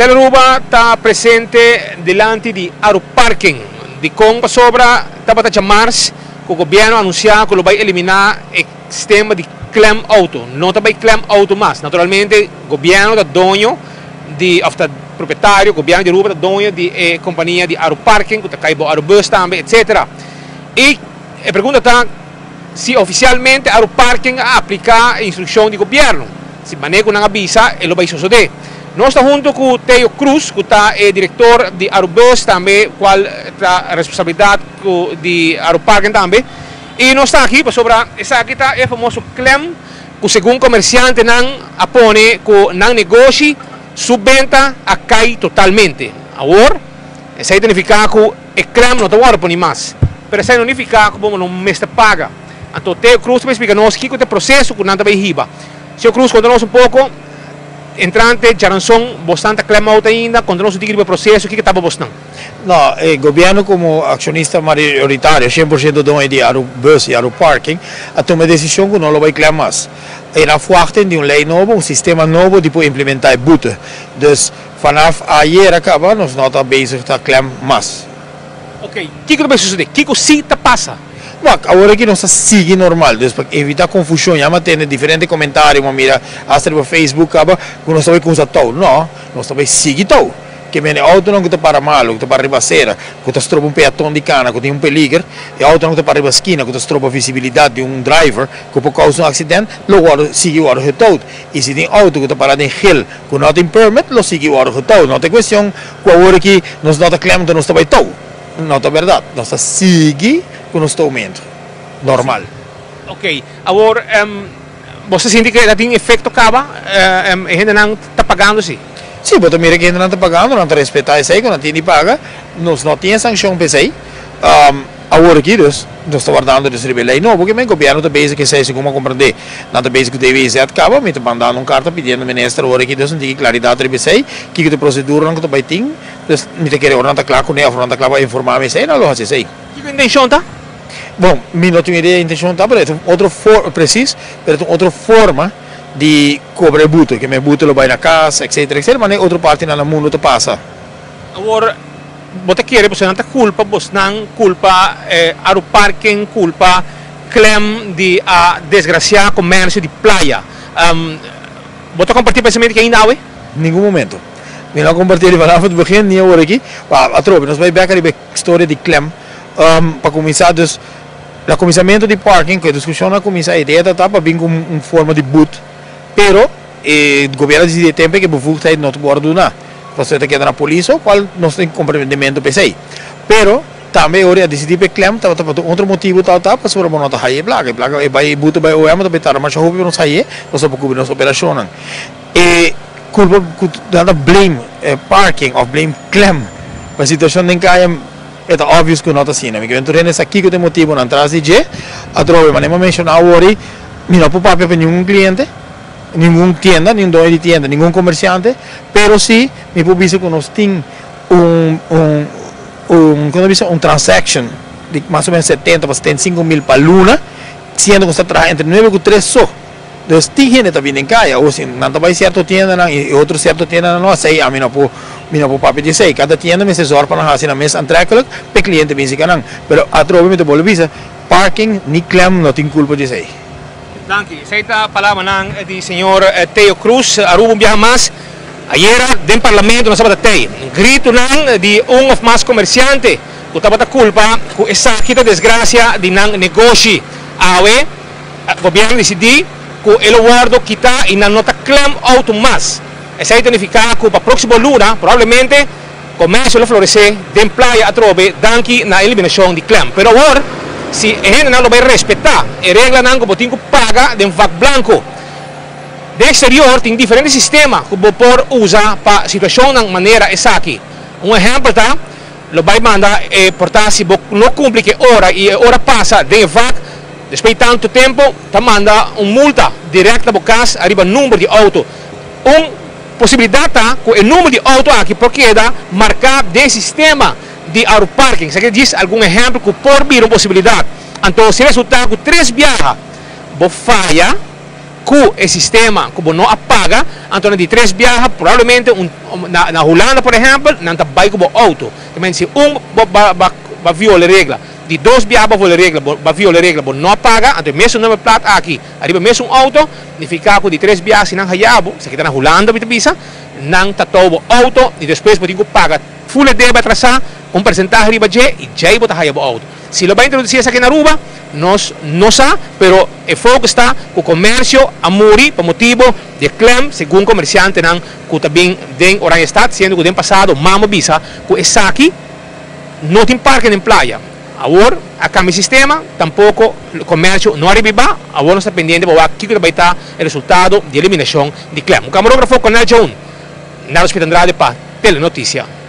Telearuba ta presente dilanti di Aruparking. Dikon? Pasobra tabata djamars ku gobièrnu a anunsiá ku lo bai eliminá e sistema di klem outo. No ta bai klem outo mas. Naturalmente gobièrnu ta doño di òf ta propietario, gobièrnu di Aruba ta doño di e kompania di Aruparking ku ta kai bou Arubus tambe etcetera. I e pregunta ta si ofisialmente Aruparking a apliká e instrukshon di gobièrnu. Si manera ku nan a bisa e lo bai sosodé. Nos ta hunto ku Theo Cruz ku ta e direktor di Arubus tambe kual ta responsabilidat ku di Aruparken tambe. I nos ta aki pasobra esaki ta e famoso klem ku segun komersiantenan a pone ku nan negoshi su benta a kai totalmente. Awor esei ta nifiká ku e klem no ta wòrdu poni mas, pero esei no nifiká ku bo no mester paga. Anto Theo Cruz ta bai splika nos kiko ta e proseso ku nan ta bai hiba. Señor Cruz konta nos un poko entrante djaranson bosnan ta klem out ainda, konta nos un tiki riba e proseso kiko ta pa bosnan. No, e gobièrnu komo akshonista mayoritario, 100% doño di Arubus i Aruparking, a tuma e desishon ku no lo bai klem mas. E na fuagten di un lei nobo, un sistema nobo di por implementá e bute. Dus vanaf ayera kaba nos no ta bezig ta klem mas. Ok, kiko ta bai sosodé? Kiko si ta pasa? Wak, awor aki nos ta sigui normal, dus pa evitá konfushon, ya mi a tende diferente komentario, mi a mira asta riba Facebook kaba ku nos ta bai kumsa tou. No, nos ta bai sigui tou. Ke mende outonan ku ta para malu, ku ta para riba asera, ku ta stroba un peaton di kana, ku tin un peliger, e outonan ku ta para riba skina, ku ta stroba visibilidat di un driver, ku por kousa un aksident, lo wòrdu sigui wòrdu getoud. I si tin outo ku ta para den gel ku no tin permit, lo sigui wòrdu getoud. No ta e kuestion ku awor aki nos no ta klem enton nos ta bai tou. No ta bèrdat. Nos ta sigui ku nos toumentu normal. Oké. Awor Bo ta sinti ku e ta tin efekto kaba? E hendenan ta pagando si? Si, bo ta mira ku e hendenan ta pagando, nan ta respetá esei ku nan tin di paga. Nos no tin e sankshon pa esei. Awor aki dus, nos ta wardando dus riba e lei nobo ke men gobièrnu ta bezig ku esei, segun mi a komprendé. Nan ta bezig ku DWZ kaba. Mi ta mandando un karta pidiendo minister awor aki dus un tiki klaridat riba esei, kiko ta e proseduranan ku ta bai tin. Dus mi ta kere ora nan ta kla kuné òf ora nan ta kla pa informá mi esei, nan lo hasi esei. Kiko intenshon ta? Bon, mi no tin idea intencion ta, pero e ta un otro for, precies, pero e ta un otro forma di cobra e buto, ke men buto lo bay na cas, etcetera, etcetera, ma na e otro partinan na mundo ta pasa. Awor, bo ta kere pasobra nan ta culpa bosnan, culpa Aruparken, culpa Clem di a desgracia comercio di playa. Bo ta comparti pensamiento aki ainda awe? Ningun momento. Mi no a comparti riba nan for di begin ni awor aki. Atrobe, nos bay bek ariba e storia di Clem. Pa kuminsá dus na kuminsamentu di parking ku e diskushon a kuminsá e idea ta ta pa bin ku un forma di but pero e gobierno a disidi e tempu ku e bevoegdheid no ta wòrdu duná pasobra e ta keda na polis so kual nos tin komprendementu pa esei pero tambe e ora a disidi pa e klem tabata pa otro motibu tabata pasobra bo no ta haya e plaka e plaka e bai e but a bai OM ta bai tarda masha hopi pa nos haye nos ta por kubri nos operashonnan e kulpa ku nan ta blame e parking òf blame klem pa e situashon den kaya. E ta obvious ku no ta asina. Mi ke tur hende sa kiko ta e motibunan tras di dje. Atrobe, manera mi a menshoná awor ei, mi no por papia pa ningun kliente, ningun tienda, ningun doño di tienda, ningun komersiante, pero si mi por bisa ku nos tin un un un komo ta bisa un transaction di mas o menos 70 pa 75 mil pa luna, siendo ku nos ta traha entre nuebe ku tres so. Dus tin hende ta bini den kaya, o si nan ta bai sierto tiendanan i otro sierto tiendanan no asei, ami no por mi no por papia di esei. Kada tienda mester zòrg pa nan hasi nan mes antrekkelijk pa e kliente bin sika nan. Pero atrobe mi ta bolbe bisa, parking ni klem no tin kulpa di esei. Danki. Esei ta palabranan di señor Theo Cruz. Aruba un biaha mas ayera den parlamento nos tabata tei gritonan di un of mas komersiante ku tabata kulpa ku esaki ta desgrasia di nan negoshi. Awe. Gobierno dicidi cu e lo wordo kita y nan no ta klem auto mas. Esey ta nifica cu pa proximo luna probablemente comercio lo florece den playa atrobe danki na e eliminacion di klem. Pero awor si e hendenan lo bay respeta e reglanan cu bo tin cu paga den vak blanco. Den exterior tin diferente sistema cu bo por usa pa situacionnan manera esaki. Un ehempel ta. Lo bai manda e porta si bo no cumpli cu e ora y e ora pasa den e vak, despues di tanto tempo ta manda un multa direct na bo cas ariba number di auto. Un posibilidad ta cu e number di auto aki por keda marca den e sistema di Aruparking. Esaki ta djis algun ehempel cu por bira un posibilidad. Anto si resulta cu tres biaha bo faya. Ku e sistema ku bo no a paga, anto na di tres biaha probablemente un na na Hulanda por ehèmpel nan ta bai ku bo outo. Ta menti si un bo ba ba ba viola e regla, di dos biaha bo viola e regla bo ba viola e regla bo no a paga, anto e mesun number plat aki ariba e mesun outo, nifiká ku di tres biaha si nan haya bo, esaki ta na Hulanda mi ta bisa, nan ta tou bo outo i despues bo tin ku paga ful e debe atrasá un persentahe riba dje i djei bo ta haya bo outo. Si lo bai introduci esaki na Aruba, nos no sa, pero e focus ta cu comercio a muri pa motibo di e klem, segun comerciantenan cu ta bin den Oranjestad, siendo cu den pasado mamo bisa cu esaki no tin parke den playa. Awor a cambia e sistema, tampoco comercio no a ribiba, awor nos ta pendiente pa wak kico ta bai ta e resultado di eliminacion di klem. Un camarógrafo Cornel Joon, Nelson Piet Andrade pa Telenoticia.